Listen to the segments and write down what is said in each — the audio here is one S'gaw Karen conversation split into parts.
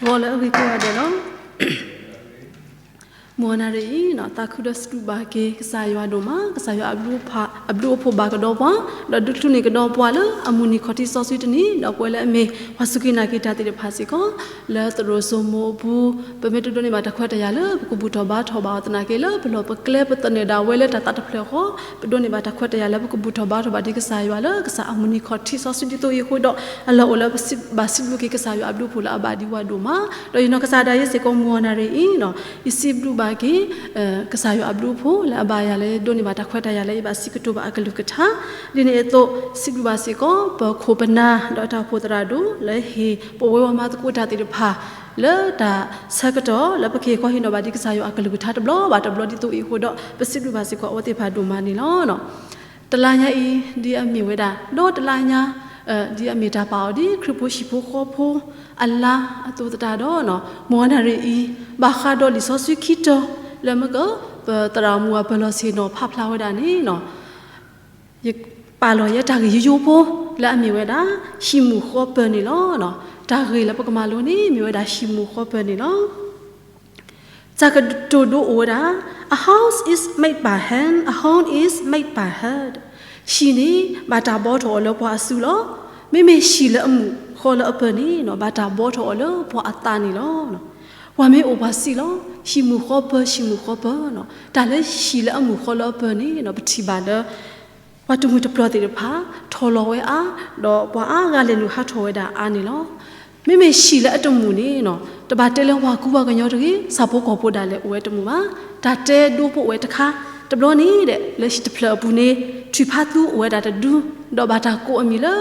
ဂီၤလၢအဂ့ၤကိးဂၤဒဲးလီၤ. မုၢ်နၤရံၣ်အံၤ သးခုဒီးစံးဘျုးဘၣ်က့ၤ ကစၢ်ယွၤဒိၣ်မး, ကစၢ်ယွၤအဘျုးအဖှိၣ်ဘၣ်ကဒီးပှၤ, ဒီးဒုးချုးန့ၢ်ကဒီးပှၤလၢအမုၢ်နံၤခီၣ်ထံးစီဆှံတနံၤ, ဒီးပဝဲလၢအမ့ၢ်ပှၤစူၢ်က့ၤနာ်က့ၤတၢ်သ့ၣ်တဖၣ်စ့ၢ်ကီး, လၢသရိာ်စိမိၤအပူၤ, ပမ့ၢ်တဒိးန့ၢ်ဘၣ်တၢ်ခွဲးတၢ်ယာ်လၢပကဘူၣ်ထီၣ်ဘါထီၣ်ဘၣ်အီၤသနာ်က့ လၢပလီၢ်ပကျဲပသနၢၣ်ဒၣ်ဝဲလၢတၢ်သးတဖျၢၣ်ဃီ, ပဒိးန့ၢ်ဘၣ်တၢ်ခွဲးတၢ်ယာ်လၢပကဘူၣ်ထီၣ်ဘါထီၣ်ဘၣ်ဒ်ကစၢ်ယွၤလၢကစၢ်အမုၢ်နံၤခီၣ်ထံးစီဆှံဒ်သိးအံၤအဃိဒီး, အလီၢ်အိၣ်လၢပစံးဘျုးက့ၤကစၢ်ယွၤအဘျုးအဖှိၣ်လၢအဘၣ်ဒံးဝဲဒိၣ်မး, ဒီးယနီၢ်ကစၢ်ဒၣ်ယဲစ့ၢ်ကီး မုၢ်နၤရံၣ်အံၤ ယစံးဘျုးဘၣ်က့ၤ ကစၢ်ယွၤအဘျုးအဖှိၣ်လၢအဘၣ်ယၤလၢဒိးန့ၢ်ဘၣ်တၢ်ခွဲးတၢ်ယာ်လၢယဘၣ်စံးကတိၤဘၣ်အကလုၢ်ကထါ, ဒ်န့ၣ်အသိး စံးဘျုးဘၣ်စ့ၢ်ကီး ပခိၣ်ပနၢ် ဒီးတၢ်အိၣ်ဖှိၣ်သရၣ်ဒိၣ် လၢဟ့ၣ်ပဝဲပှၤမၤသကိးတၢ်သ့ၣ်တဖၣ် လၢတၢ်ဆၢကတီၢ်လၢပကဟ့ၣ်ခီဟ့ၣ်နီၤဘၣ်ဒ်ကစၢ်ယွၤအကလုၢ်ကထါတဘျီဘၣ်တဘျီ ဒ်သိးအံၤအဃိဒီး ပစံးဘျုးဘၣ်စ့ၢ်ကီးအဝဲသ့ၣ်တဖၣ်ဒိၣ်မးန့ၣ်လီၤ. တလါညါအံၤ ဒ်အမ့ၢ်ဝဲဒၣ် ဒီတလါညါ ဒ်အမ့ၢ်တၢ်ပာ်အီၤဒ်ခရံာ်ဖိဟံၣ်ဖိဃီဖိအလါအသိးသတးဒီး မုၢ်နၤရံၣ်အံၤ ဘၣ်ဃးဒီးလံာ်စီဆှံခံတီၤ လၢမ့ၢ်က ပသရၣ်မုၣ်အပၢၢ်လီၢ်ဆ့ၣ်နီၤဖးဖျါဝဲဒၣ်န့ၣ် ယပာ်လီၤယဲတၢ်ဂ့ၢ်ယိယိဖိ လၢအမ့ၢ်ဝဲဒၣ် ဟံၣ်မုၢ်ဃီပၢၢ်န့ၣ်လီၤ. တၢ်ဂ့ၢ်လၢပကမၤလိန့ၣ် မ့ၢ်ဝဲဒၣ်ဟံၣ်မုၢ်ဃီပၢၢ်န့ၣ်လီၤ. တၢ်ကတိၤဒိအိၣ်ဝဲဒၣ် A house is made by hand, a home is made by heart. ဟံၣ်န့ၣ် ဘၣ်တၢ်ဘှီထီၣ်အီၤလၢပှၤအစုလီၤ. မ့မ့ၢ်ဟံၣ်လၢအမုၢ်ဃီလၢအပၢၢ်န့ၣ် ဘၣ်တၢ်ဘှီထီၣ်အီၤလၢပှၤအသးန့ၣ်လီၤ. ပှၤမ့ၢ်အိၣ်ပှၤစံးလီၤ ဟံၣ်မုၢ်ဃီပၢၢ် ဟံၣ်မုၢ်ဃီပၢၢ်, တၢ်လၢဟံၣ်လၢအမုၢ်ဃီလၢအပၢၢ်န့ၣ် ပထံၣ်ဘၣ်လၢ ပှၤတမှံၤတပျီၤသ့ၣ်တဖၣ် ထီၣ်လီၤဝဲအါ, ဒီးပှၤအါဂၤလဲၤနုာ်ဟးထီၣ်ဝဲဒၣ်အါန့ၣ်လီၤ. မ့မ့ၢ်ဟံၣ်လၢအတမုာ်န့ၣ် တဘၣ်တဲလၢပှၤကူပှၤကညီတဂ့ၤ, ဆၣ်ဖိကီၢ်ဖိဒၣ်လဲာ်အိၣ်ဝဲတမုာ်ဘၣ်. တၢ်တဲဒိဖိအိၣ်ဝဲတခါ, တဘျီန့ၣ်ဒီး လၢဟံၣ်တဖျၢၣ်အပူၤန့ၣ် ထွံၣ်ဖးသူအိၣ်ဝဲဒၣ်တဒု, ဒီးဘၣ်တၢ်ကိးအမံၤလၢ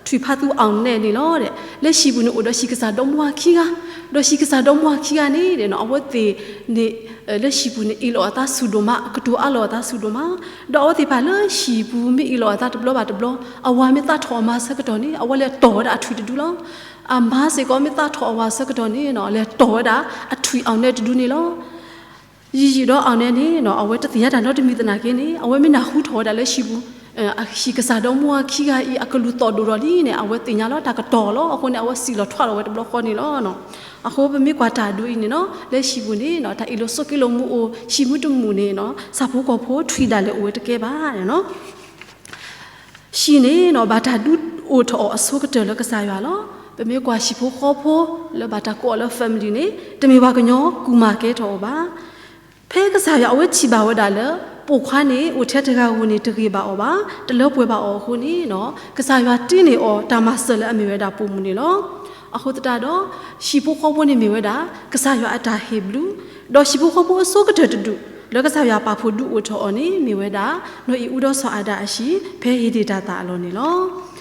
ထွံၣ်ဖးသူအီၣ်နဲၣ်န့ၣ်လီၤ. လၢဟံၣ်ပူၤန့ၣ်အိၣ်ဒီးဟံၣ်ကစၢ်ဒီမါဝၤခံဂၤ, ဒီးဟံၣ်ကစၢ်ဒီမါဝၤခံဂၤန့ၣ် အဝဲသ့ၣ်န့ၣ် လၢဟံၣ်ပူၤန့ၣ် အ့ၣ်လိာ်အသးဆူၣ်ဒိၣ်မး, ကတိၤအါလိာ်အသးဆူၣ်ဒိၣ်မး, ဒီးအဝဲသ့ၣ်တဖၣ်လၢဟံၣ်ပူၤမ့ၢ်အ့ၣ်လိာ်အသးတဘျီဘၣ်တဘျီ, အဝၤမ့ၢ်သးထီၣ်အမါဆၢကတီၢ်န့ၣ် အဝဲလဲၤတီၢ်ဝဲဒၣ်အထွံၣ်တဒုလီၤ. အမါစ့ၢ်ကီးမ့ၢ်သးထီၣ်အဝၤဆၢကတီၢ်န့ၣ် လဲၤတီၢ်ဝဲဒၣ်အထွံၣ်အီၣ်နဲၣ်တဒုန့ၣ်လီၤ. ယံာ်ယံာ်ဒီးအီၣ်နဲၣ်န့ၣ် အဝဲတသ့ၣ်ညါတၢ်နီတမံၤသနာ်က့န့ၣ် အဝဲမ့ၢ်နၢ်ဟူထီၣ်ဝဲဒၣ်လၢဟံၣ်ပူၤ ဟံၣ်ကစၢ်ဒီမါဝၤခံဂၤအံၤ အကလုၢ်သီၣ်ဒိၣ်ထီၣ်လံန့ၣ် အဝဲသ့ၣ်ညါလီၤတၢ်ကတီၤလီၤ. အဃိန့ၣ် အဝဲစံၣ်လီၤထွးလီၤဝဲတဘျီဃီန့ၣ်လီၤ. အဃိပမ့ၢ်ကွၢ်တၢ်ဒုးအံၤန့ၣ် လၢဟံၣ်ပူၤန့ၣ် တၢ်အ့ၣ်လိာ်ဆိးက့လိာ်မုာ်အိၣ်, ဟံၣ်မုၢ်တမုာ်န့ၣ် ဆၣ်ဖိကီၢ်ဖိထွံၣ်ဒၣ်လဲာ်အိၣ်ဝဲတကဲဘၣ်. ဟံၣ်န့ၣ် ဘၣ်တၢ်ဒုးအိၣ်ထီၣ်အီၤအဆိကတၢၢ်လၢကစၢ်ယွၤလီၤ. ပမ့ၢ်ကွၢ်ဟံၣ်ဖိဃီဖိ လၢဘၣ်တၢ်ကိးအီၤလၢ family န့ၣ် တမ့ၢ်ပှၤကညီကူမၤကဲထီၣ်အီၤဘၣ်. ဖဲကစၢ်ယွၤအဝဲထံၣ်ဘၣ်ဝဲဒၣ်လၢ ပိာ်ခွါန့ၣ် အိၣ်ထဲတဂၤဧိၤန့ၣ် တဂ့ၤဘၣ်အီၤဘၣ်, တလၢပှဲၤဘၣ်အီၤအဃိန့ၣ် ကစၢ်ယွၤတ့န့ၢ်အီၤတၢ်မၤစၢၤလၢအမ့ၢ်ဝဲဒၣ်ပိာ်မုၣ်န့ၣ်လီၤ. အဃိသတးဒီး ဟံၣ်ဖိဃီဖိန့ၣ်မ့ၢ်ဝဲဒၣ် ကစၢ်ယွၤအတၢ်ဟ့ၣ်ဘျုး, ဒီးဟံၣ်ဖိဃီဖိအဆိကတၢၢ်တဒူၣ် လၢကစၢ်ယွၤပာ်ဖှိၣ်ဒုးအိၣ်ထီၣ်အီၤန့ၣ် မ့ၢ်ဝဲဒၣ် နီၢ်အံၣ်အူဒီးစီၤအၤဒၣ်အဟံၣ် ဖဲဧ့ဒ့ၣ်တၢ်သၣ်အလီၢ်န့ၣ်လီၤ.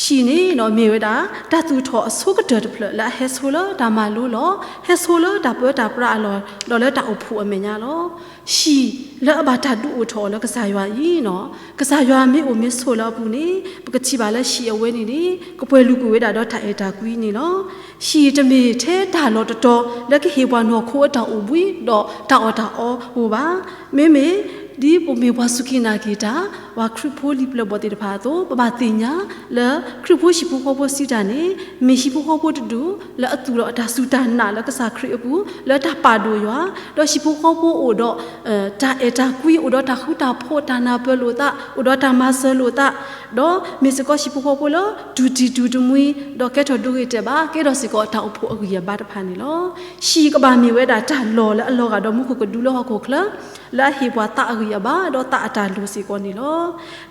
ဟံၣ်န့ၣ်မ့ၢ်ဝဲဒၣ် တၢ်သူၣ်ထီၣ်အဆိကတၢၢ်တဖျၢၣ်လၢအဟဲဆိလၢတၢ်မၤလိလီၤ, ဟဲဆိလၢတၢ်ပၢတၢ်ပြးအလီၢ်, ဒီးလၢတၢ်အိၣ်ဖှိၣ်အမဲာ်ညါလီၤ. ဟံၣ်လၢအဘၣ်တၢ်ဒုးအိၣ်ထီၣ်အီၤလၢကစၢ်ယွၤအံၤန့ၣ်, ကစၢ်ယွၤမ့ၢ်အိၣ်မ့ၢ်ဆိးလၢအပူၤန့ၣ် ပကထံၣ်ဘၣ်လၢဟံၣ်အဝဲန့ၣ်န့ၣ် ကပှဲၤလုာ်ကွံာ်ဝဲဒၣ်ဒီးတၢ်အဲၣ်တၢ်ကွံန့ၣ်လီၤ. ဟံၣ်တမ့ၢ်ထဲတၢ်လီၢ်တတီၤလၢကဟ့ၣ်ပှၤနီၢ်ခိအတၢ်အိၣ်ဘှံး ဒီးတၢ်အီၣ်တၢ်အီဧိၤဘၣ်. မ့မ့ၢ်ဒ်ပမ့ၢ်ပှၤစူၢ်က့ၤနာ်က့ၤတၢ် ပှၤခရံာ်ဖိလံာ်ပျၢၢ်ဘီၣ်သ့ၣ်တဖၣ်အသိး ပဘၣ်သ့ၣ်ညါလၢ ခရံာ်ဖိဟံၣ်ဖိဃီဖိစံးတၢ်န့ၣ် မ့ၢ်ဟံၣ်ဖိဃီဖိတဒူၣ် လၢအသူၣ်ထီၣ်အတၢ်စူၢ်တၢ်နာ်လၢကစၢ်ခရံာ်အပူၤ လၢတၢ်ပာ်ဒိၣ်ယွၤ, ဒီးဟံၣ်ဖိဃီဖိအိၣ်ဒီး တၢ်အဲၣ်တၢ်ကွံ အိၣ်ဒီးတၢ်ဃူတၢ်ဖိး တၢ်နၢ်ပၢၢ်လိာ်သး အိၣ်ဒီးတၢ်မၤစၢၤလိာ်သး, ဒီးမ့ၢ်စ့ၢ်ကီးဟံၣ်ဖိဃီဖိလၢ တူၢ်တံၢ်တူၢ်တမှံ ဒီးကဲထီၣ်ဒိဂ့ၤတဲာ်ဘၣ် ကဲထီၣ်စ့ၢ်ကီးတၢ်အိၣ်ဖှိၣ်အဂံၢ်အဘါတဖၣ်န့ၣ်လီၤ. ဟံၣ်ကဘၣ်မ့ၢ်ဝဲဒၣ်တၢ်လီၢ်လၢအလီၤဂာ်ဒီးမူခိၣ်ကဒုလၢဟီၣ်ခိၣ်ချၢ လၢအဟ့ၣ်ပှၤသးအဂံၢ်အဘါ ဒီးသးအတၢ်လိၤစ့ၢ်ကီးန့ၣ်လီၤ.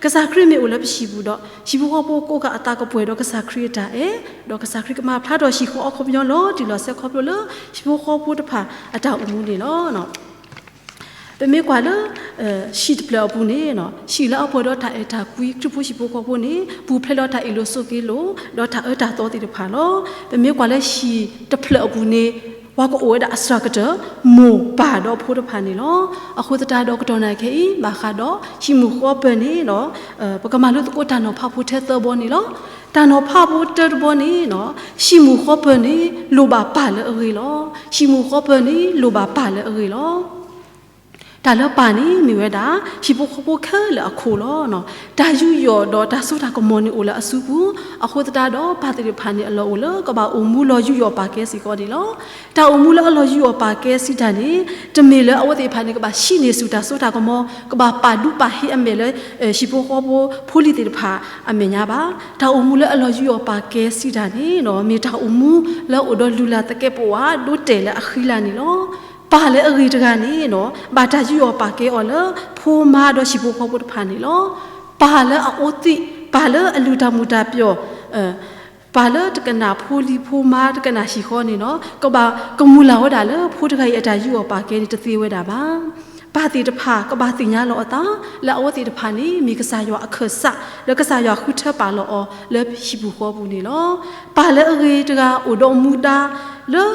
ကစၢ်ခရံာ်မ့ၢ်အိၣ်လၢပဟံၣ်ပူၤဒီး ဟံၣ်ဖိဃီဖိကိးဂၤအသးကပှဲၤဒီးကစၢ်ခရံာ်အတၢ်အဲၣ်, ဒီးကစၢ်ခရံာ်ကမၤဖျါထီၣ်ဟံၣ်ဃီအခီပညီလီၤတံၢ်လီၤဆဲးခီဖျိလၢ ဟံၣ်ဖိဃီဖိတဖၣ်အတၢ်အိၣ်မူန့ၣ်လီၤ. ပမ့ၢ်ကွၢ်လၢ ဟံၣ်တဖျၢၣ်အပူၤန့ၣ် ဟံၣ်လၢအပှဲၤဒီးတၢ်အဲၣ်တၢ်ကွံ ခရံာ်ဖိဟံၣ်ဖိဃီဖိန့ၣ် ပူၤဖျဲးဒီးတၢ်အ့ၣ်လိာ်ဆိးက့လိာ် ဒီးတၢ်အၢတၢ်သီသ့ၣ်တဖၣ်လီၤ. ပမ့ၢ်ကွၢ်လၢဟံၣ်တဖျၢၣ်အပူၤန့ၣ် ပှၤကအိၣ်ဝဲဒၣ်အစှၤကတၢၢ် မိၢ်ပၢ်ဒီးဖိတဖၣ်န့ၣ်လီၤ. အဃိသတးဒီးကတီၢ်နၢ်ခဲအံၤ ဘၣ်ဃးဒီးဟံၣ်မုၢ်ဃီပၢၢ်န့ၣ် ပကမၤလိသကိးတၢ်နီၤဖးဖိထဲသၢဘီန့ၣ်လီၤ. တၢ်နီၤဖးဖိတၢတဘီန့ၣ် ဟံၣ်မုၢ်ဃီပၢၢ်န့ၣ် လိၣ်ဘၣ်ပၢ်လၢအဂ့ၤလီၤ. ဟံၣ်မုၢ်ဃီပၢၢ်န့ၣ် လိၣ်ဘၣ်ပၢ်လၢအဂ့ၤလီၤ. တၢ်လၢပၢ်န့ၣ်မ့ၢ်ဝဲဒၣ် ဟံၣ်ဖိဃီဖိခဲလၢာ်အခိၣ်လီၤ. တၢ်ယူးယီၣ်ဒီးတၢ်စိတၢ်ကမီၤန့ၣ်အိၣ်လၢအစုပူၤ, အဃိသတးဒီးပၢ်သ့ၣ်တဖၣ်န့ၣ် အလီၢ်အိၣ်လၢကဘၣ်အိၣ်မူလီၤယူးယီၣ်ပာ်ကဲစ့ၢ်ကီးန့ၣ်လီၤ. တၢ်အိၣ်မူလၢအလီၤယူးယီၣ်ပာ်ကဲစံးတၢ်န့ၣ် တမ့ၢ်လၢအဝဲသ့ၣ်တဖၣ်န့ၣ် ကဘၣ်ဟံးန့ၢ်ဆူၣ်တၢ်စိတၢ်ကမီၤ, ကဘၣ်ပာ်ဒူပာ်ဟ့အမဲာ်လၢ ဟံၣ်ဖိဃီဖိ ဖိလံၤသ့ၣ်တဖၣ်အမဲာ်ညါဘၣ်. တၢ်အိၣ်မူလၢအလီၤယူးယီၣ်ပာ်ကဲစံးတၢ်န့ၣ် မ့ၢ်တၢ်အိၣ်မူလၢအိၣ်ဒီးလုၢ်လၢ်သကဲးပဝး ဒိတဲာ်လၢအဃံလၤန့ၣ်လီၤ. ပၢ်လၢအဂ့ၤတဂၤန့ၣ် ဘၣ်တၢ်ယူးယီၣ်ပာ်ကဲအီၤလၢ ဖိမါဒီးဟံၣ်ဖိဃီဖိတဖၣ်န့ၣ်လီၤ. ပၢ်လၢအအိၣ်သံး, ပၢ်လၢအလုၢ်တၢ်မူၤတၢ်ပျီၤ ပၢ်လၢတကနၣ်ဖိလံၤဖိမါ တကနၣ်ဟံၣ်ဃီန့ၣ်လီၤ. ကဘၣ်ကမုာ်လၤဝဲဒၣ်လၢ ဖိတဂၤအံၤအတၢ်ယူးယီၣ်ပာ်ကဲန့ၣ် တသ့ဝဲဒၣ်ဘၣ်. ပၢ်သ့ၣ်တဖၣ် ကဘၣ်သ့ၣ်ညါလီၤအသး လၢအဝဲသ့ၣ်တဖၣ်န့ၣ် မ့ၢ်ကစၢ်ယွၤအခၢၣ်စး လၢကစၢ်ယွၤဃုထၢပာ်လီၤအီၤလၢဟံၣ်ပူၤဃီပူၤန့ၣ်လီၤ. ပၢ်လၢအဂ့ၤတဂၤ အိၣ်ဒီးမူဒါလၢ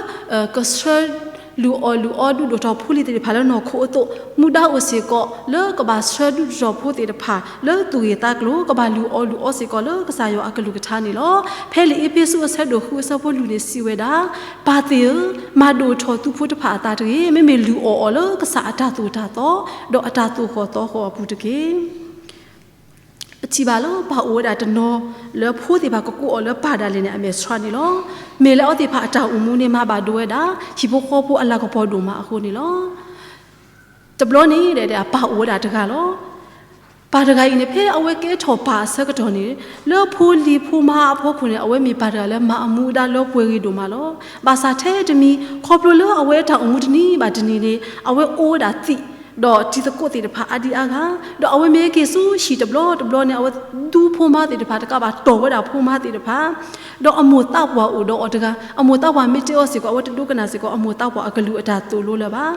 ကဆှၢ လုၢ်အီၣ်လုၢ်အီဒုးဒိၣ်ထီၣ်ဖိလံၤသ့ၣ်တဖၣ်လၢနီၢ်ခိအသိး, မူဒါအိၣ်စ့ၢ်ကီးလၢကဘၣ်ဆှၢဒုၣ်ထီၣ်ဖိသ့ၣ်တဖၣ်လၢသူၣ်ဂ့ၢ်သးကျိၤ, ကဘၣ်လုၢ်အီၣ်လုၢ်အီစ့ၢ်ကီးလၢကစၢ်ယွၤအကလုၢ်ကထါန့ၣ်လီၤ. ဖဲလံာ်အ့းဖ့းစူးအဆၢဒိၣ်ဃုအဆၢဖိလွံၢ်န့ၣ်စံးဝဲဒၣ်, ပၢ်သ့ၣ်ဧၢ, မၤဒိၣ်ထီၣ်သုဖိတဖၣ်အသးတဂ့ၤ, မ့မ့ၢ်လုၢ်အီၣ်အီၤလၢကစၢ်အတၢ်သိၣ်တၢ်သီ ဒီးအတၢ်သိၣ်ဃီၣ်သီဃီၣ်အပူၤတက့ၢ်. ပထံၣ်ဘၣ်လၢပၢ်အိၣ်ဝဲဒၣ်တနီၤလၢဖိသ့ၣ်တဖၣ်ကကိးအီၤလၢပၢ်ဒၣ်လဲာ်န့ၣ် အမဲာ်ဆှးန့ၣ်လီၤ. မ့ၢ်လၢအဝဲသ့ၣ်တဖၣ်အတၢ်အိၣ်မူန့ၣ် မၤဘၣ်ဒိဝဲဒၣ် ဟံၣ်ဖိဃီဖိအလၤကပီၤဒိၣ်မးအဃိန့ၣ်လီၤ. တဘျီန့ၣ် ပၢ်အိၣ်ဝဲဒၣ်တဂၤလီၤ. ပၢ်တဂၤအံၤန့ၣ် ဖဲအဝဲကဲထီၣ်ပၢ်အဆၢကတီၢ်န့ၣ် လၢဖိလံၤဖိမါအဖီခိၣ်န့ၣ် အဝဲမ့ၢ်ပၢ်တဂၤလၢမၤအမူအဒါလၢပှဲၤဂ့ၤဒိၣ်မးလီၤ. ဘၣ်ဆၣ်ထဲတမံၤ ခီဖျိလၢအဝဲအတၢ်အိၣ်မူတနံၤဘၣ်တနံၤန့ၣ် အဝဲအိၣ်ဝဲဒၣ်သံး ဒီးတံၤသကိးသ့ၣ်တဖၣ်အါဒံအါဂၤ, ဒီးအဝဲမ့ၢ်က့ၤဆူဟံၣ်တဘျီတဘျီန့ၣ် အဝဲဒူဖိမါသ့ၣ်တဖၣ်တကးဘၣ်တီၢ်ဝဲဒၣ်ဖိမါသ့ၣ်တဖၣ်, ဒီးအမိၢ်သးပှၢ်အိၣ်ဒီးအီၤတဂၤ, အမိၢ်သးပှၢ်မ့ၢ်တဲအီၤစ့ၢ်ကီး အဝဲတဒိကနၣ်စ့ၢ်ကီး အမိၢ်သးပှၢ်အကလုၢ်အတၢ်သိၣ်လိလၢၤဘၣ်.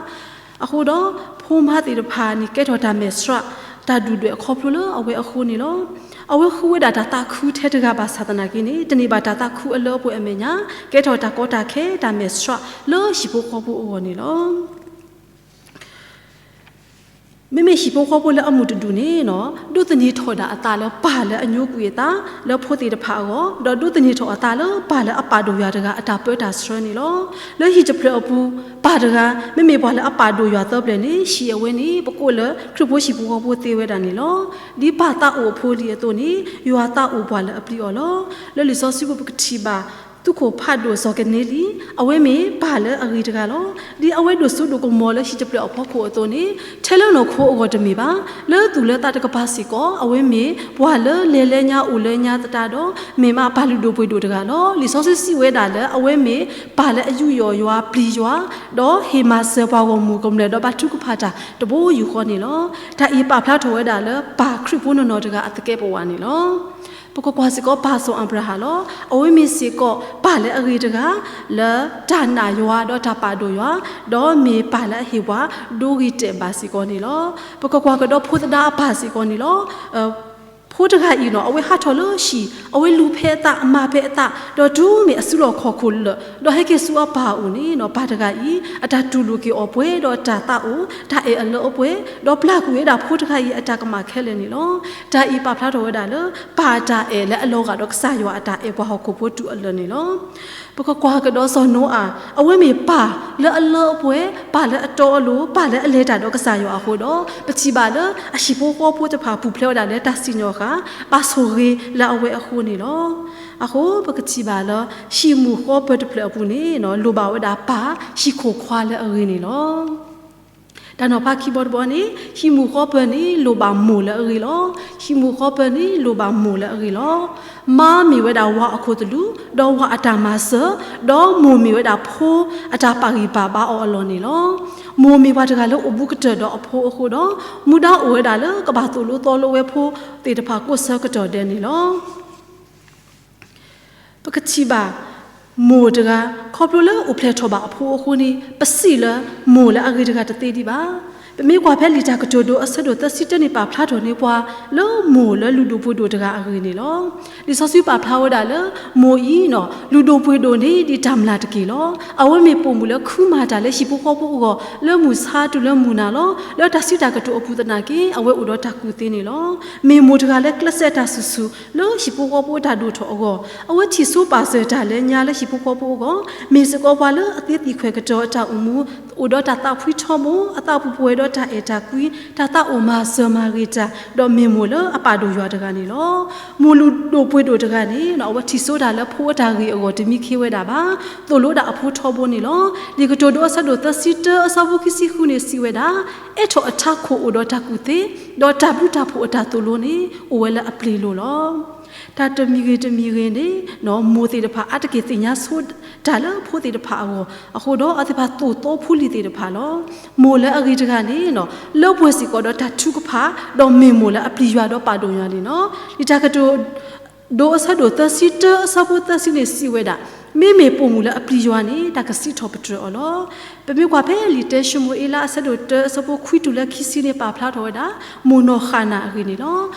အဃိဒီး ဖိမါသ့ၣ်တဖၣ်န့ၣ် ကဲထီၣ်တၢ်မဲာ်ဆှး တၢ်ဒုၣ်ဒွဲၣ်အခီဖျိလၢအဝဲအဃိန့ၣ်လီၤ. အဝဲဃုဝဲဒၣ်တၢ်သးခုထဲတဂၤဘၣ်ဆၣ်သနာ်က့န့ၣ် တန့ၢ်ဘၣ်တၢ်သးခုအလၢအပှဲၤအမဲာ်ညါ, ကဲထီၣ်တၢ်ကီတၢ်ခဲတၢ်မဲာ်ဆှးလၢဟံၣ်ဖိဃီဖိအဂီၢ်န့ၣ်လီၤ. မ့မ့ၢ်ဟံၣ်ဖိဃီဖိလၢအမုာ်တဒူၣ်န့ၣ် ဒိးသန့ၤထီၣ်ဒၣ်အသးလၢပၢ်လၢအညိကွံာ်အသးလၢဖိသ့ၣ်တဖၣ်အဂီၢ်, ဒီးဒိးသန့ၤထီၣ်အသးလၢပၢ်လၢအပာ်ဒိၣ်ယွၤတဂၤအတၢ်ပၢတၢ်ဆှၢန့ၣ်လီၤ. လၢဟံၣ်တဖျၢၣ်အပူၤ ပၢ်တဂၤ မ့မ့ၢ်ပှၤလၢအပာ်ဒိၣ်ယွၤသၢပျၢၣ်န့ၣ် ဟံၣ်အဝဲန့ၣ် ပကိးလၢခရံာ်ဖိဟံၣ်ဖိဃီဖိသ့ဝဲဒၣ်န့ၣ်လီၤ. ဒ်ပၢ်သးအိၣ်အဖိလံၤအသိးန့ၣ် ယွၤသးအိၣ်ပှၤလၢအပျံၤအီၤလီၤ. လၢလံာ်စီဆှံပူၤပကထံၣ်ဘၣ် သုးခိၣ်ဖးဒိၣ်စီၤကန့လံ, အဝဲမ့ၢ်ပၢ်လၢအဂ့ၤတဂၤလီၤ. ဒ်အဝဲဒိၣ်စိဒိၣ်ကမီၤလၢဟံၣ်တဖျၢၣ်အဖီခိၣ်အသိးန့ၣ် ထဲလၢနီၢ်ခိအဂီၢ်တမ့ၢ်ဘၣ်, လၢသူၣ်လၢသးတကပၤစ့ၢ်ကီး အဝဲမ့ၢ်ပှၤလၢလဲၤလၢညါအိၣ်လၢညါသတးဒီး မ့ၢ်မးပၢ်လုၢ်ဒိၣ်ပှ့ၤဒိၣ်တဂၤလီၤ. လံာ်စီဆှံစံးဝဲဒၣ်လၢ အဝဲမ့ၢ်ပၢ်လၢအယူးယီၣ်ယွၤပျံၤယွၤ, ဒီးဟ့ၣ်မၤစၢၤပှၤဂီၢ်မုၢ်ကမျၢၢ် ဒီးဘါထုကဖၣ်တၢ်တဘိယူၢ်ဃီန့ၣ်လီၤ. တၢ်အံၤပာ်ဖျါထီၣ်ဝဲဒၣ်လၢပၢ်ခရံာ်ဖိနီၢ်နီၢ်တဂၤအသကဲးပဝးန့ၣ်လီၤ. ပကကွၢ်စ့ၢ်ကီးပၢ်စီၤအၤဘြၤဟၣ်လီၤ. အဝဲမ့ၢ်စ့ၢ်ကီးပၢ်လၢအဂ့ၤတဂၤ လၢတၢ်နာ်ယွၤဒီးတၢ်ပာ်ဒိၣ်ယွၤ, ဒီးမ့ၢ်ပၢ်လၢအဟ့ၣ်ပှၤဒိဂ့ၤတဲာ်ဘၣ်စ့ၢ်ကီးန့ၣ်လီၤ. ပကကွၢ်ကဒီးဖိသဒါအပၢ်စ့ၢ်ကီးန့ၣ်လီၤ. ဖိတဂၤအံၤနီၤ အဝဲဟးထီၣ်လၢဟံၣ်, အဝဲလူၤဖဲအသး မၤဖဲအသး, ဒီးတုၤမ့ၢ်အစုလီၢ်ခီၣ်ခိၣ်လၢာ် ဒီးဟဲက့ၤဆူအပၢ်အအိၣ်န့ၣ်နီၤ ပၢ်တဂၤအံၤ အတၢ်တူၢ်လိာ်က့ၤအီၤပှဲၤဒီးတၢ်သးအိၣ်, တၢ်အဲၣ်အလၢအပှဲၤ, ဒီးပျၢ်ကွံာ်ဝဲဒၣ်ဖိတဂၤအံၤအတၢ်ကမၣ်ခဲလၢာ်န့ၣ်လီၤ. တၢ်အံၤပာ်ဖျါထီၣ်ဝဲဒၣ်လၢ ပၢ်အတၢ်အဲၣ်လၢအလီၤဂာ်ဒီးကစၢ်ယွၤအတၢ်အဲၣ်ပှၤဟီၣ်ခိၣ်ဖိတုၤအလၢာ်န့ၣ်လီၤ. ပကကွၢ်ကဒီးစီၤနိအၤ, အဝဲမ့ၢ်ပၢ်လၢအလၢအပှဲၤ, ပၢ်လၢအတီအလိၤ, ပၢ်လၢအလဲၤတၢ်ဒီးကစၢ်ယွၤအဃိဒီး ပထံၣ်ဘၣ်လၢအဟံၣ်ဖိဃီဖိတဖၣ်ပူၤဖျဲးဝဲဒၣ်လၢတၢ်စံၣ်ညီၣ်ဃာ်, ပာ်ဆိၣ်ဂ့ၤလၢအဝဲအဃိန့ၣ်လီၤ. အဃိပကထံၣ်ဘၣ်လၢ ဟံၣ်မုၢ်ဃီပၢၤတဖျၢၣ်အပူၤန့ၣ် လိၣ်ဘၣ်ဝဲဒၣ်ပၢ်ဟံၣ်ခိၣ်ခွါလၢအဂ့ၤန့ၣ်လီၤ. တၢ်နီၤဖးခံဘီတဘီန့ၣ် ဟံၣ်မုၢ်ဃီပၢၤန့ၣ် လိၣ်ဘၣ်မိၢ်လၢအဂ့ၤလီၤ. ဟံၣ်မုၢ်ဃီပၢၤန့ၣ် လိၣ်ဘၣ်မိၢ်လၢအဂ့ၤလီၤ. မါမ့ၢ်ဝဲဒၣ်ဝၤအခိၣ်သလုး, ဒီးဝၤအတၢ်မၤစၢၤ, ဒီးမိၢ်မ့ၢ်ဝဲဒၣ်ဖိအတၢ်ပာ်ဂံၢ်ပာ်ဘါအီၤအလီၢ်န့ၣ်လီၤ. မိၢ်မ့ၢ်ပှၤတဂၤလၢအိၣ်ဘူးကတၢၢ်ဒီးအဖိအဃိဒီး မူဒါအိၣ်ဝဲဒၣ်လၢကဘၣ်သိၣ်လိသီလိဝဲဖိသ့ၣ်တဖၣ်ကိးဆၢကတီၢ်ဒဲးန့ၣ်လီၤ. ပကထံၣ်ဘၣ် မိၢ်တဂၤ ခီဖျိလၢအိၣ်ဖျဲၣ်ထီၣ်ဘၣ်အဖိအဃိန့ၣ် ပစံးလၢမိၢ်လၢအဂ့ၤတဂၤတသ့ဒံးဘၣ်. ပမ့ၢ်ကွၢ်ဖဲလံာ်တၢ်ကတိၤဒိအဆၢဒိၣ်သၢဆံတၢန့ၣ် ပာ်ဖျါထီၣ်န့ၢ်ပှၤလၢမိၢ်လၢလုၢ်ဒိၣ်ပှ့ၤဒိၣ်တဂၤအဂ့ၢ်န့ၣ်လီၤ. လံာ်စီဆှံပာ်ဖျါဝဲဒၣ်လၢ မိၢ်အံၤ လုၢ်ဒိၣ်ပှ့ၤဒိၣ်န့ၣ် ဒ်တၢ်မျၢ်တက့ၢ်လီၤ. အဝဲမ့ၢ်ပိာ်မုၣ်လၢခုမၤတၢ်လၢဟံၣ်ဖိဃီဖိအဂီၢ် လၢမုၢ်ဆါတုၤလၢမုၢ်နၤလီၤ. လၢတၢ်စံးတၢ်ကတိၤအပူၤသနာ်က့ အဝဲအိၣ်ဒီးတၢ်ကူၣ်သ့န့ၣ်လီၤ. မ့ၢ်မိၢ်တဂၤလၢကျဲးစၢးတၢ်ဆူၣ်ဆူၣ်လၢဟံၣ်ဖိဃီဖိအတၢ်ဒိၣ်ထီၣ်အဂီၢ်, အဝဲထံၣ်ဆိပာ်စၢၤတၢ်လၢညါလၢဟံၣ်ဖိဃီဖိအဂီၢ်, မ့ၢ်စ့ၢ်ကီးပှၤလၢအသ့သံၣ်ခွဲးကတီၤအတၢ်အိၣ်မူ အိၣ်ဒီးတၢ်သးဖှံထီဘိ, အသးပူၤပှဲၤဒီးတၢ်အဲၣ်တၢ်ကွံ, တၢ်သးအိၣ်မၤစၢၤမၤဂ့ၤတၢ်, ဒီးမ့ၢ်မိၢ်လၢအပာ်ဒိၣ်ယွၤတဂၤန့ၣ်လီၤ. မိၢ်လုၢ်ဒိၣ်ပှ့ၤဒိၣ်တဂၤန့ၣ် အဝဲထံၣ်ဆိတၢ်လၢဖိအတၢ်ဂ့ၢ်အဂီၢ် တမံခ့ဝဲဒၣ်ဘၣ်, သိၣ်လိဒၣ်အဖိထီဘိန့ၣ်လီၤ. လံာ်ကတိၤဒိအဆၢဒိၣ်သၢဆံတၢ အဆၢဖိခံဆံဃုန့ၣ် စံးဝဲဒၣ်, အဲးထီၣ်အထးခိၣ်အိၣ်ဒီးတၢ်ကူၣ်သ့, ဒီးတၢ်ဘျုးတၢ်ဖှိၣ်အတၢ်သိၣ်လိန့ၣ် အိၣ်ဝဲလၢအပျ့ၤလိၤလီၤ. တၢ်တမံၤဂ့ၤတမံၤဂ့ၤန့ၣ် မိၢ်သ့ၣ်တဖၣ်အါတက့ၢ်သ့ၣ်ညါဆိတၢ်လၢဖိသ့ၣ်တဖၣ်အဂီၢ်, အဃိဒီး အဝဲသ့ၣ်တဖၣ်သိၣ်သိဖိလံၤသ့ၣ်တဖၣ်လီၤ. မိၢ်လၢအဂ့ၤတဂၤန့ၣ် လၢပှဲၤစ့ၢ်ကီးဒီးတၢ်ထုကဖၣ်, ဒီးမ့ၢ်မိၢ်လၢအပျံၤယွၤဒီးပာ်ဒိၣ်ယွၤန့ၣ်လီၤ. လံာ်တၢ်ကတိၤဒိအဆၢဒိၣ်သၢဆံတၢ အဆၢဖိသၢဆံန့ၣ် စံးဝဲဒၣ်, မ့မ့ၢ်ပိာ်မုၣ်လၢအပျံၤယွၤန့ၣ် တၢ်ကစံးထီၣ်ပတြၢၤအီၤလီၤ. ပမ့ၢ်ကွၢ်ဖဲလံာ်တၢၡမူၤအ့လး အဆၢဒိၣ်တၢ အဆၢဖိခွံတုၤလၢခံဆံန့ၣ် ပာ်ဖျါထီၣ်ဝဲဒၣ် မိၢ်နီၢ်ဃၣ်နၤအဂ့ၢ်န့ၣ်လီၤ.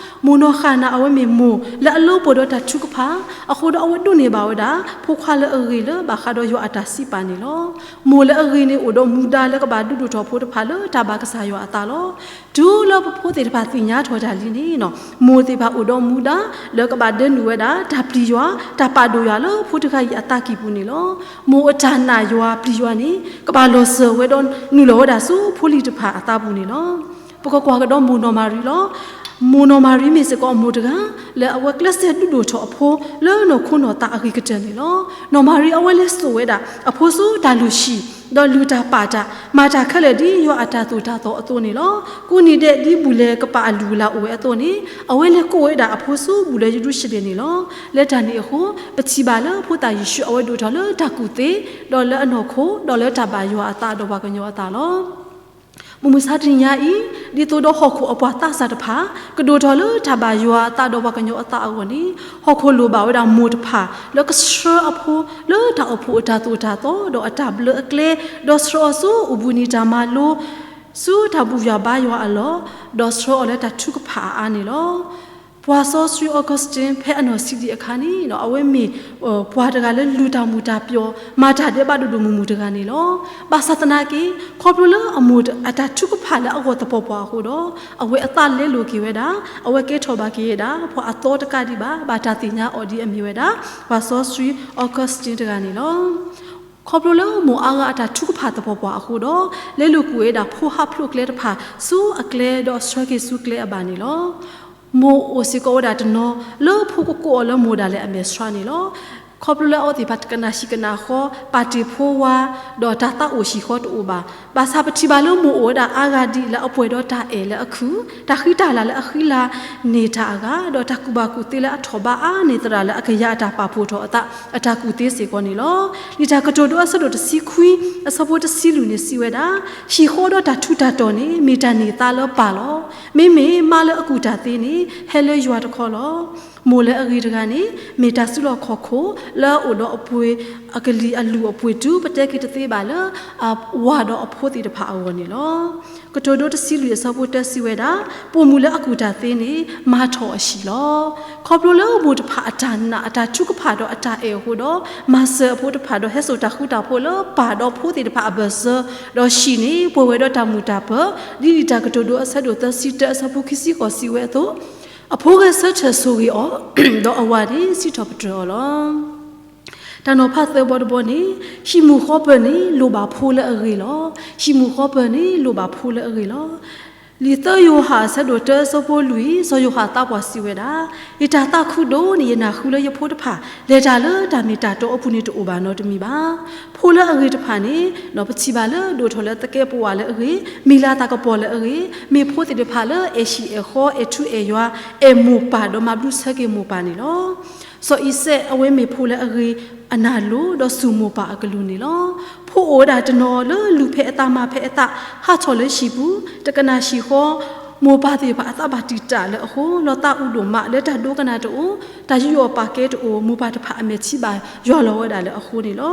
မိၢ်နီၢ်ဃၣ်နၤ အဝဲမ့ၢ်မိၢ်လၢအလၢပှဲၤဒီးတၢ်ထုကဖၣ်, အဃိဒီးအဝဲဒိးန့ၢ်ဘၣ်ဝဲဒၣ် ဖိခွါလၢအဂ့ၤလၢဘၣ်ဃးဒီးယွၤအတၢ်စံးပာ်န့ၣ်လီၤ. မိၢ်လၢအဂ့ၤန့ၣ် အိၣ်ဒီးမူဒါလၢကဘၣ်ဒုးဒိၣ်ထီၣ်ဖိတဖၣ်လၢတၢ်ဘၣ်ကစၢ်ယွၤအသးလီၤ. တုၤလၢပဖိသ့ၣ်တဖၣ်သ့ၣ်ညါထီၣ်တၢ်လံန့ၣ် မိၢ်သ့ၣ်တဖၣ်အိၣ်ဒီးမူဒါလၢကဘၣ်ဒၢနုာ်ဝဲဒၣ် တၢ်ပျံၤယွၤ, တၢ်ပာ်ဒိၣ်ယွၤလၢဖိတဂၤအံၤအသးကံၢ်ပူၤန့ၣ်လီၤ. မိၢ်အတၢ်နာ်ယွၤပျံၤယွၤန့ၣ် ကဘၣ်လီၤစၢၤဝဲဒီးနုာ်လီၤဝဲဒၣ်ဆူဖိလံၤတဖၣ်အသးပူၤန့ၣ်လီၤ. ပကကွၢ်ကဒီးမိၢ်နီၢ်မၤရံလီၤ. မိၢ်နီၢ်မၤရံမ့ၢ်စ့ၢ်ကီးအမိၢ်တဂၤ လၢအဝဲကျဲးစၢးဒုးဒိၣ်ထီၣ်အဖိ လၢနီၢ်ခိနီၢ်သးအဂ့ၤကတၢၢ်န့ၣ်လီၤ. နီၢ်မၤရံအဝဲလဲၤစိာ်ဝဲဒၣ်အဖိဆူတၢ်လုၢ်ဟံၣ်, ဒီးလုၢ်တၢ်ပာ်တၢ်, မၤတၢ်ခဲလၢာ်ဒ်ယွၤအတၢ်သိၣ်တၢ်သီအသိးန့ၣ်လီၤ. ကိးနံၤဒဲးဒ်ဘူၣ်လဲၤကပာ်အလုၢ်အလၢ်အိၣ်ဝဲအသိးန့ၣ် အဝဲလဲၤကိးဝဲဒၣ်အဖိဆူဘူၣ်လဲၤယရူၤၡလ့ၣ်န့ၣ်လီၤ. လၢတၢ်န့ၣ်အဃိ ပထံၣ်ဘၣ်လၢဖိသၣ်ယ့ၣ်ၡူးအဝဲဒိၣ်ထီၣ်လၢတၢ်ကူၣ်သ့, ဒီးလၢအနီၢ်ခိ, ဒီးလၢတၢ်ဘၣ်ယွၤအသးဒီးပှၤကညီအသးလီၤ. မုၢ်မဆါတနံၤညါအံၤ, ဒ်သိးဒီးဟီၣ်ခိၣ်အပှၤသးစၢ်တဖၣ် ကဒိၣ်ထီၣ်လၢတၢ်ဘၣ်ယွၤအသးဒီးပှၤကညီအသးအဂီၢ်န့ၣ်, ဟီၣ်ခိၣ်လိၣ်ဘၣ်ဝဲဒၣ်မိၢ်တဖၣ် လၢကဆှၢအဖိလၢတၢ်အိၣ်ဖှိၣ်အတၢ်သိၣ်တၢ်သီ ဒီးအတၢ်ဘျၢအကျဲ, ဒီးဆှၢအီၤဆူအိၣ်ဘှံးနံၤတၢ်မၤလိ, ဆူတၢ်ဘူၣ်ယွၤဘါယွၤအလီၢ်, ဒီးဆှၢအီၤလၢတၢ်ထုကဖၣ်အါအါန့ၣ်လီၤ. ပှၤစီဆှံ Augustine ဖဲအနီၢ်ဆံးဒံးအခါန့ၣ် အဝဲမ့ၢ်ပှၤတဂၤလၢလုၢ်တၢ်မုာ်တၢ်ပျီၤ မၤတၢ်ဒဲးဘးဒိၣ်ဒိၣ်မုၢ်မုၢ်တဂၤန့ၣ်လီၤ. ဘၣ်ဆၣ်သနာ်က့ ခီဖျိလၢအမိၢ်အတၢ်ထုကဖၣ်လၢအဂီၢ်သပှၢ်ပှၢ်အဃိဒီး အဝဲအသးလဲလိာ်က့ၤဝဲဒၣ်, အဝဲကဲထီၣ်ဘၣ်က့ၤဝဲဒၣ် ပှၤအသီတကးဒံးဘၣ်, ဘၣ်တၢ်သ့ၣ်ညါအီၤဒ်အမ့ၢ်ဝဲဒၣ် ပှၤစီဆှံ Augustine တဂၤန့ၣ်လီၤ. ခီဖျိလၢမိၢ်အါဂၤအတၢ်ထုကဖၣ်သပှၢ်ပှၢ်အဃိဒီး လဲလိာ်ကွံာ်ဝဲဒၣ်ဖိဟးဖျိးကျဲတဖၣ် ဆူအကျဲဒီးဆှၢက့ၤဆူကျဲအဘၣ်န့ၣ်လီၤ. မိၢ်အိၣ်စ့ၢ်ကီးဝဲဒၣ်တနီၤ လၢဖိကကိးအီၤလၢမိၢ်ဒၣ်လဲာ်အမဲာ်ဆှးန့ၣ်လီၤ. ခီဖျိလၢအဝဲသ့ၣ်တဖၣ်တကနၣ်ဟံၣ်ကနၣ်ဃီ ပာ်တ့ၢ်ဖိဝါ ဒီးတၢ်သးအိၣ်ဟံၣ်ဃီတအိၣ်ဘၣ်. ဘၣ်ဆၣ်ပထံၣ်ဘၣ်လၢမိၢ်အိၣ်ဝဲဒၣ်အါဂၤဒ်အံၤလၢအပှဲၤဒီးတၢ်အဲၣ်လၢအခုၣ်, တၢ်ဃံတၢ်လၤလၢအဃံလၤန့ၢ်တၢ်အဂၤ, ဒီးတၢ်ကူၣ်ဘၣ်ကူၣ်သ့လၢအထီၣ်ဘးအါန့ၢ်သရၣ်လၢအကယၤအတၢ်ပာ်ဖှိၣ်ထီၣ်အသး အတၢ်ကူၣ်သ့စ့ၢ်ကီးန့ၣ်လီၤ. လံာ်တၢ်ကတိၤဒိအဆၢဒိၣ်တဆံခွံ အဆၢဖိတဆံလွံၢ်န့ၣ်စံးဝဲဒၣ်, ဟံၣ်ဃီဒီးတၢ်ထူးတၢ်တီၤန့ၣ် မ့ၢ်တၢ်န့ၢ်သါလၢပၢ်လီၤ. မ့မ့ၢ်မါလၢအကူၣ်တၢ်သ့န့ၣ် ဟဲလၢယွၤတခီလီၤ. မိၢ်လၢအဂ့ၤတဂၤန့ၣ် မ့ၢ်တၢ်စုလီၢ်ခီၣ်ခိၣ် လၢအအိၣ်ဒီးအပှ့ၤအကလံၤအလုၢ်အပှ့ၤတုၤ ပတဲက့ၤတသ့ဘၣ်လၢ အဝၤဒီးအဖိသ့ၣ်တဖၣ်အဂီၢ်န့ၣ်လီၤ. ကတိၤဒိတဆံလွံၢ်အဆၢဖိတၢစံးဝဲဒၣ်, ပိာ်မုၣ်လၢအကူၣ်တၢ်သ့န့ၣ် မၤထီၣ်အဟံၣ်လီၤ. ခီဖျိလၢမိၢ်တဖၣ်အတၢ်နာ် အတၢ်ထုကဖၣ်ဒီးအတၢ်အဲၣ်အဃိဒီး မၤစၢၤအဖိတဖၣ်ဒီးဟဲစိာ်တၢ်ဃူတၢ်ဖိးလၢပၢ်ဒီးဖိသ့ၣ်တဖၣ်အဘၢၣ်စၢၤ, ဒီးဟံၣ်န့ၣ် ပှဲၤဝဲဒီးတၢ်မုာ်တၢ်ပၢၤ, ဒ်လံာ်တၢ်ကတိၤဒိအဆၢဒိၣ်သၢဆံတၢအဆၢဖိခံဆံဃိးစံးဝဲအသိး, အဖိဂဲၤဆၢထၢၣ်ဆိၣ်ဂ့ၤအီၤ, ဒီးအဝၤန့ၣ်စံးထီၣ်ပတြၢၤအီၤလီၤ. တၢ်နီၤဖးသၢဘီတဘီန့ၣ်, ဟံၣ်မုၢ်ဃီပၢၤန့ၣ် လိၣ်ဘၣ်ဖိလၢအဂ့ၤလီၤ. ဟံၣ်မုၢ်ဃီပၢၤန့ၣ် လိၣ်ဘၣ်ဖိလၢအဂ့ၤလီၤ. လံာ်သၢယိၤဟၣ်အဆၢဒိၣ်တၢ အဆၢဖိလွံၢ်, စီၤယိၤဟၣ်သးပှၢ်စံးဝဲဒၣ်, ယတၢ်သးခုဒိၣ်န့ၣ် ယနၢ်ဟူလၢယဖိတဖၣ် လဲၤတၢ်လၢတၢ်မ့ၢ်တၢ်တီအပူၤန့ၣ်တအိၣ်ဘၣ်နီတမံၤဘၣ်. ဖိလၢအဂ့ၤတဖၣ်န့ၣ် ပထံၣ်ဘၣ်လၢဒိၣ်ထီၣ်လၢသကဲးပဝးလၢအဂ့ၤ, မံၤလၤသးကပီၤလၢအဂ့ၤ, မ့ၢ်ဖိသ့ၣ်တဖၣ်လၢအဲၣ်ဟံၣ်အဲၣ်ဃီ အဲၣ်ထူအဲၣ်ယွၤ, အဲၣ်မိၢ်ပၢ်ဒီးမၤဘျုးဆၢက့ၤမိၢ်ပၢ်န့ၣ်လီၤ. စီၤအံၤစဲးအဝဲမ့ၢ်ဖိလၢအဂ့ၤအနၢ်လိၤ ဒီးစူၢ်မိၢ်ပၢ်အကလူးန့ၣ်လီၤ. ဖိအိၣ်ဝဲဒၣ်တနီၤလၢလူၤဖဲအသးမၤဖဲအသး ဟးထီၣ်လၢဟံၣ်ပူၤ တကနၣ်ဟံၣ်ဃီ, မိၢ်ပၢ်သ့ၣ်တဖၣ်အသးဘၣ်တံာ်တာ်လၢအဃိ လီၤသးအူဒိၣ်မး လၢတၢ်ဒိကနၣ်တအိၣ်, တၢ်ယူးယီၣ်ပာ်ကဲတအိၣ်, မိၢ်ပၢ်တဖၣ်အမဲာ်ထံဘၣ်ယွၤလီၤဝဲဒၣ်လၢအဃိန့ၣ်လီၤ.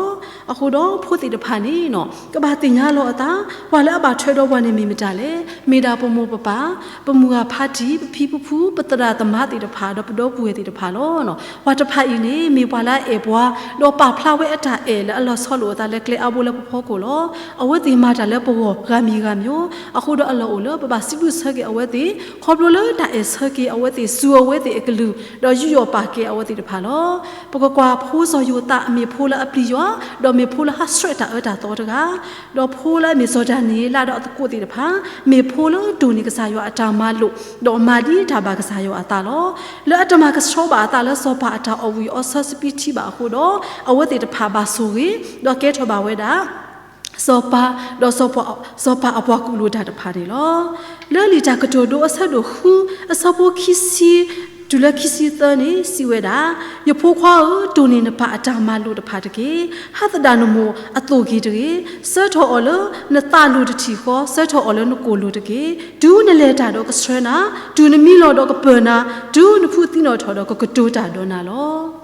အဃိဒီးဖိသ့ၣ်တဖၣ်န့ၣ် ကဘၣ်သ့ၣ်ညါလီၤအသး, ပှၤလၢအဘၣ်ထွဲဒီးပှၤန့ၣ်မ့ၢ်မတၤလဲၣ်. မ့ၢ်ဒၣ်ပမိၢ်ပပၢ်, ပမုၢ်ဂၤဖါတံၢ်, ပဖံပဖု, ပသရၣ်သမါသ့ၣ်တဖၣ် ဒီးပဒီပုၢ်ဝဲၢ်သ့ၣ်တဖၣ်လီၤ. ပှၤတဖၣ်အံၤန့ၣ် မ့ၢ်ပှၤလၢအအဲၣ်ပှၤ, ဒီးပာ်ဖျါဝဲအတၢ်အဲၣ်လၢအလီၤဆီလိာ်အသးလၢကျဲအါဘိလၢပဖီခိၣ်လီၤ. အဝဲသ့ၣ်မၤတၢ်လၢပဂီၢ်ဂၤမံၤဂၤမံၤ, အဃိဒီးအလီၢ်အိၣ်လၢပဘၣ်စံးဘျုးဆၢက့ၤ အဝဲသ့ၣ် ခီဖျိလၢတၢ်အဲၣ်ဆၢက့ၤအဝဲသ့ၣ် စူၤအဝဲသ့ၣ်အကလုၢ် ဒီးယူးယီၣ်ပာ်ကဲအဝဲသ့ၣ်တဖၣ်လီၤ. ပကကွၢ်ဖိစီၤယိၤသးအမ့ၢ်ဖိလၢအပျံၤယွၤ ဒီးမ့ၢ်ဖိလၢဟးဆှဲးတၢ်အၢတၢ်သီတဂၤ, ဒီးဖိလၢအမ့ၢ်စီၤဒၤနံးယ့လးဒီးအသကိးသ့ၣ်တဖၣ် မ့ၢ်ဖိလၢတိၢ်န့ၢ်ကစၢ်ယွၤအတၢ်မၤလိာ် ဒီးမၤဒ်တၢ်ဘၣ်ကစၢ်ယွၤအသးလီၤ. လၢအတမၤကဆှီဘၣ်အသးလၢစီၤပၤအတၢ်အီၣ်ဝံၣ်အီဆၢစပံးထံဘၣ်အဃိဒီး အဝဲသ့ၣ်တဖၣ်ဘၣ်ဆိၣ်ဂ့ၤ ဒီးကဲထီၣ်ဘၣ်ဝဲဒၣ် စီၤပၤ ဒီးစီၤပၤအပှၤကူၣ်လိာ်တၢ်တဖၣ်န့ၣ်လီၤ. လၢလံာ်တၢ်ကတိၤဒိအဆၢဒိၣ်ဃု အဆၢဖိခံဆံ တုၤလၢခံဆံသၢန့ၣ် စံးဝဲဒၣ်, ယဖိခွါဧၢ, တိၢ်န့ၢ်နပၢ်အတၢ်မၤလိာ်တဖၣ်တက့ၢ်. ဟးသဒၣ်နမိၢ်အသိၣ်က့ၤတဂ့ၤ. ဆၢထီၣ်အီၤလၢနသးလိၤတထံၣ်ဃီ, ဆၢထီၣ်အီၤလၢနကိာ်လိၤတက့ၢ်. တုၤနလဲၤတၢ်ဒီးကဆှၢနၤ, တုၤနမံလီၤဒီးကပၢၤနၤ, တုၤနဖုသံနီၣ်ထီၣ်ဒီးကကတိၤတၢ်ဒီးနၤလီၤ.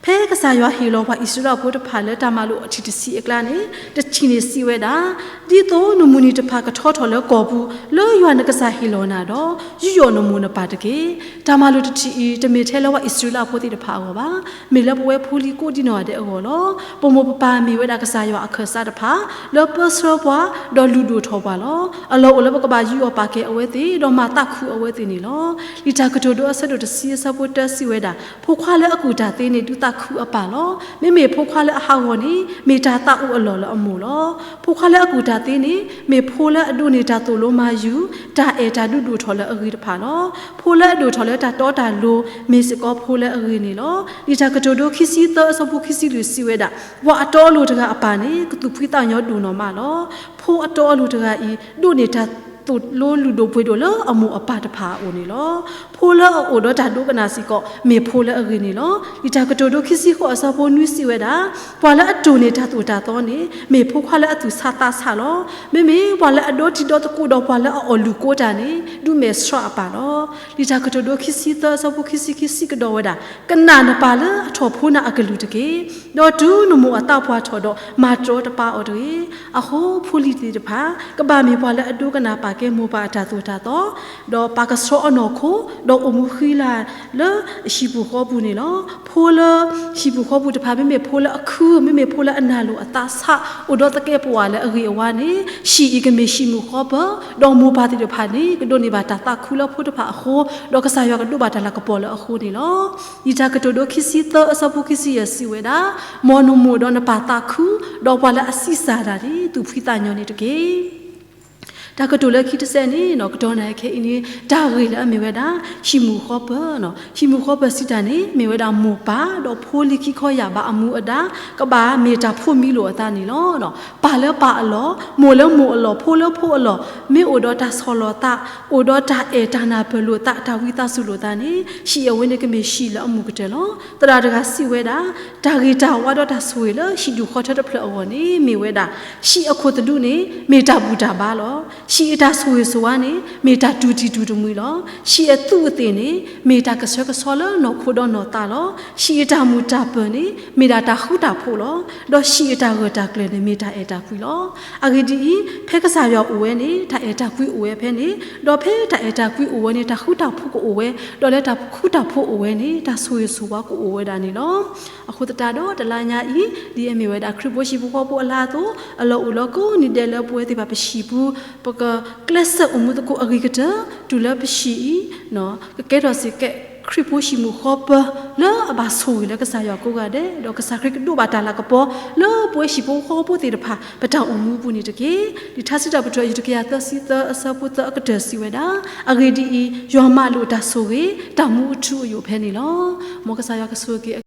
ဖဲကစၢ်ယွၤဟ့ၣ်လီၤပှၤအံၣ်စရ့လးဖိတဖၣ်လၢတၢ်မၤလိာ်အထံၣ်တဆံအကျါန့ၣ် တထံၣ်န့ၣ်စံးဝဲဒၣ်, ဒ်သိးနမုၢ်နံၤတဖၣ်ကထီထီၣ်လၢကီၢ်ပူၤ လၢယွၤနကစၢ်ဟ့ၣ်လီၤနၤဒီး ယူးယီၣ်နမိၢ်နပၢ်တက့ၢ်. တၢ်မၤလိာ်တထံၣ်အံၤ တမ့ၢ်ထဲလၢပှၤအံၣ်စရ့လးဖိသ့ၣ်တဖၣ်အဂီၢ်ဘၣ်. မ့ၢ်လၢပဝဲဖိလံၤကိးဒံနီၢ်ဂၤဒဲးအဂီၢ်လီၤ. ပမိၢ်ပပၢ်မ့ၢ်ဝဲဒၣ်ကစၢ်ယွၤအခၢၣ်စးတဖၣ် လၢပၢဆှၢပှၤ ဒီးလုၢ်ဒိၣ်ထီၣ်ပှၤလီၤ. အလီၢ်အိၣ်လၢပကဘၣ်ယူးယီၣ်ပာ်ကဲအဝဲသ့ၣ် ဒီးမၤသးခုအဝဲသ့ၣ်န့ၣ်လီၤ. လံာ်တၢ်ကတိၤဒိအဆၢဒိၣ်တဆံအဆၢဖိတၢစံးဝဲဒၣ်, ဖိခွါလၢအကူၣ်တၢ်သ့န့ၣ် ဒုးသးခုအပၢ်လီၤ. မ့မ့ၢ်ဖိခွါလၢအဟးဂီၤန့ၣ် မ့ၢ်တၢ်သးအိၣ်အလီၢ်လၢအမိၢ်လီၤ. ဖိခွါလၢအကူၣ်တၢ်သ့န့ၣ် မ့ၢ်ဖိလၢအဒိးန့ၢ်တၢ်သိၣ်လိမၤယုၤ, တၢ်အဲၣ်တၢ်ဒုးဒိၣ်ထီၣ်လၢအဂ့ၤတဖၣ်လီၤ. ဖိလၢအဒိၣ်ထီၣ်လၢတၢ်တီတၢ်လိၤ မ့ၢ်စ့ၢ်ကီးဖိလၢအဂ့ၤန့ၣ်လီၤ. လံာ်တၢ်ကတိၤဒိခံဆံသၢအဆၢဖိခံဆံလွံၢ်စံးဝဲဒၣ်, ပှၤအတီအလိၤတဂၤအပၢ်န့ၣ် ကသူၣ်ဖှံသးညီဒိၣ်နီၢ်မးလီၤ. ဖိအတီအလိၤတဂၤအံၤ ဒိးန့ၢ်တၢ်သိၣ်လိလုၢ်ဒိၣ်ပှ့ၤဒိၣ်လၢအမိၢ်အပၢ်တဖၣ်အအိၣ်န့ၣ်လီၤ. ဖိလၢအအိၣ်ဒီးတၢ်ဒိကနၣ်စ့ၢ်ကီး မ့ၢ်ဖိလၢအဂ့ၤန့ၣ်လီၤ. လံာ်တၢ်ကတိၤဒိခံဆံဃိးအဆၢဖိနွံစံးဝဲဒၣ်, ပှၤလၢအတိၢ်န့ၢ်တၢ်သိၣ်တၢ်သီန့ၣ် မ့ၢ်ဖိခွါလၢအသူၣ်ဆးသးဆးလီၤ. မ့မ့ၢ်ပှၤလၢအဒီတံၤဒီသကိးဒီးပှၤလၢအအီၣ်လုၢ်ကိတၢ်န့ၣ် ဒုးမဲာ်ဆှးအပၢ်လီၤ. လံာ်တၢ်ကတိၤဒိခံဆံသၢအဆၢဖိခံဆံခံစံးကဒီးဝဲဒၣ်, ကနၣ်နပၢ်လၢအထီၣ်ဖိနၤအကလုၢ်တက့ၢ်. ဒီးတုၤနမိၢ်အသးပှၢ်ထီၣ်ဒီး မၤတြီတပၢ်အီၤတဂ့ၤ. အဃိဖိလံၤသ့ၣ်တဖၣ် ကဘၣ်မ့ၢ်ပှၤလၢအဒိကနၣ်ပာ်ကဲမိၢ်ပၢ်အတၢ်သိၣ်တၢ်သီ ဒီးပာ်ကဆှီအနီၢ်ခိ ဒီးအိၣ်မူဃံလၤလၢဟံၣ်ပူၤဃီပူၤန့ၣ်လီၤ. ဖိလၢဟံၣ်ပူၤဃီပူၤတဖၣ် မ့မ့ၢ်ဖိလၢအခု မ့မ့ၢ်ဖိလၢအနၢ်လိၤအသးဆး အိၣ်ဒီးသကဲးပဝးလၢအဂ့ၤအဝါန့ၣ် ဟံၣ်အံၤကမ့ၢ်ဟံၣ်မုၢ်ဃီပၢၤ ဒီးမိၢ်ပၢ်သ့ၣ်တဖၣ်န့ၣ် ကဒိးန့ၢ်ဘၣ်တၢ်သးခုလၢဖိတဖၣ်အဃိ ဒီးကစၢ်ယွၤကဒိးဘၣ်တၢ်လၤကပီၤလၢအဃိန့ၣ်လီၤ. လံာ်တၢ်ကတိၤဒိခံဆံသၢအဆၢဖိခံဆံယဲၢ်စံးဝဲဒၣ်, မ်နမိၢ်ဒီးနပၢ်သးခု ဒီးပှၤလၢအဆံးစၢ်တၢ်န့ၣ် သူၣ်ဖှံသးညီန့ၣ်တက့ၢ်. တၢ်ကတိၤလၢခံတစဲးန့ၣ် ကတီၢ်နၣ်ခဲအံၤန့ၣ် တၢ်ဂ့ၢ်လၢအမ့ၢ်ဝဲဒၣ် ဟံၣ်မုၢ်ဃီပၢၤ, ဟံၣ်မုၢ်ဃီပၢၤစံးတၢ်န့ၣ် မ့ၢ်ဝဲဒၣ်မိၢ်ပၢ်ဒီးဖိလံၤခံခီယာ်ဘးအမူအဒါ ကဘၣ်မ့ၢ်တၢ်ဖိးမံလိာ်အသးန့ၣ်လီၤ. ပၢ်လၢပၢ်အလီၢ်, မိၢ်လၢမိၢ်အလီၢ်, ဖိလၢဖိအလီၢ်, မ့ၢ်အိၣ်ဒီးတၢ်ဆီၣ်လီၤသး, အိၣ်ဒီးတၢ်အဲၣ်တၢ်နၢ်ပၢၢ်လိာ်သး, တၢ်ဝံသးစူၤလိာ်သးန့ၣ် ဟံၣ်အဝဲန့ၣ်ကမ့ၢ်ဟံၣ်လၢအမုာ်ကတၢၢ်လီၤ. သရၣ်တဂၤစံးဝဲဒၣ်, တၢ်ဂ့ၤတၢ်ဝါဒီးတၢ်ဆိၣ်ဂ့ၤလၢဟံၣ်ဒူၣ်ဃီထၢတဖျၢၣ်အဂီၢ်န့ၣ် မ့ၢ်ဝဲဒၣ် ဟံၣ်အခိၣ်သလုးန့ၣ် မ့ၢ်တၢ်ဘူၣ်တၢ်ဘါလီၤ. ဟံၣ်အတၢ်ဆိၣ်ဂ့ၤဆိၣ်ဝါန့ၣ် မ့ၢ်တၢ်တူၢ်တံၢ်တူၢ်တမှံၤလီၤ. ဟံၣ်အသူးအသ့ၣ်န့ၣ် မ့ၢ်တၢ်ကဆှဲကဆှီလၢနီၢ်ခိဒီးနီၢ်သးလီၤ. ဟံၣ်အတၢ်မုာ်တၢ်ပၢၤန့ၣ် မ့ၢ်ဒၣ်တၢ်ဃူတၢ်ဖိးလီၤ. ဒီးဟံၣ်အတၢ်ဂၢၢ်တၢ်ကျၢၤန့ၣ် မ့ၢ်တၢ်အဲၣ်တၢ်ကွံလီၤ. အဂ့ၢ်ဒ်အံၤ, ဖဲကစၢ်ယွၤအိၣ်ဝဲန့ၣ် တၢ်အဲၣ်တၢ်ကွံအိၣ်ဝဲဖဲန့ၣ်, ဒီးဖဲတၢ်အဲၣ်တၢ်ကွံအိၣ်ဝဲန့ၣ် တၢ်ဃူတၢ်ဖိးကအိၣ်ဝဲ, ဒီးလၢတၢ်ဃူတၢ်ဖိးအိၣ်ဝဲန့ၣ် တၢ်ဆိၣ်ဂ့ၤဆိၣ်ဝါကအိၣ်ဝဲဒၣ်န့ၣ်လီၤ. အဃိသတးဒီးတလါညါအံၤ ဒ်အမ့ၢ်ဝဲဒၣ်ခရံာ်ဖိဟံၣ်ဖိဃီဖိအလါအသိး အလီၢ်အိၣ်လၢကိးနံၤဒဲးလၢပဝဲသ့ၣ်တဖၣ်ပဟံၣ်ပူၤ ပကကျဲးစၢးအိၣ်မူသကိးအဂ့ၤကတၢၢ် တုၤလၢပဟံၣ်အံၤ ကကဲထီၣ်စ့ၢ်ကီး ခရံာ်ဖိဟံၣ်မုၢ်ဃီပၢၤ လၢအဘၣ်ဆိၣ်ဂ့ၤလၢကစၢ်ယွၤကိးဂၤဒဲး, ဒီးကစၢ်ခရံာ်ကဒိးဘၣ်တၢ်လၤကပီၤ လၢပဝဲဟံၣ်ဖိဃီဖိသ့ၣ်တဖၣ် ပတၢ်အိၣ်မူပူၤန့ၣ်တက့ၢ်. လံာ်ထါစံးထီၣ်ပတြၢၤ တကယၤသၢဆံသၢအဆၢဖိသၢအကတၢၢ်စံးဝဲဒၣ်, အဂ့ၢ်ဒ်အံၤ, ယွၤမၤလိာ်တၢ်ဆိၣ်ဂ့ၤ တၢ်မူအထူအယိာ်ဖဲန့ၣ်လီၤ. မ်ကစၢ်ယွၤကဆိၣ်ဂ့ၤက့ၤ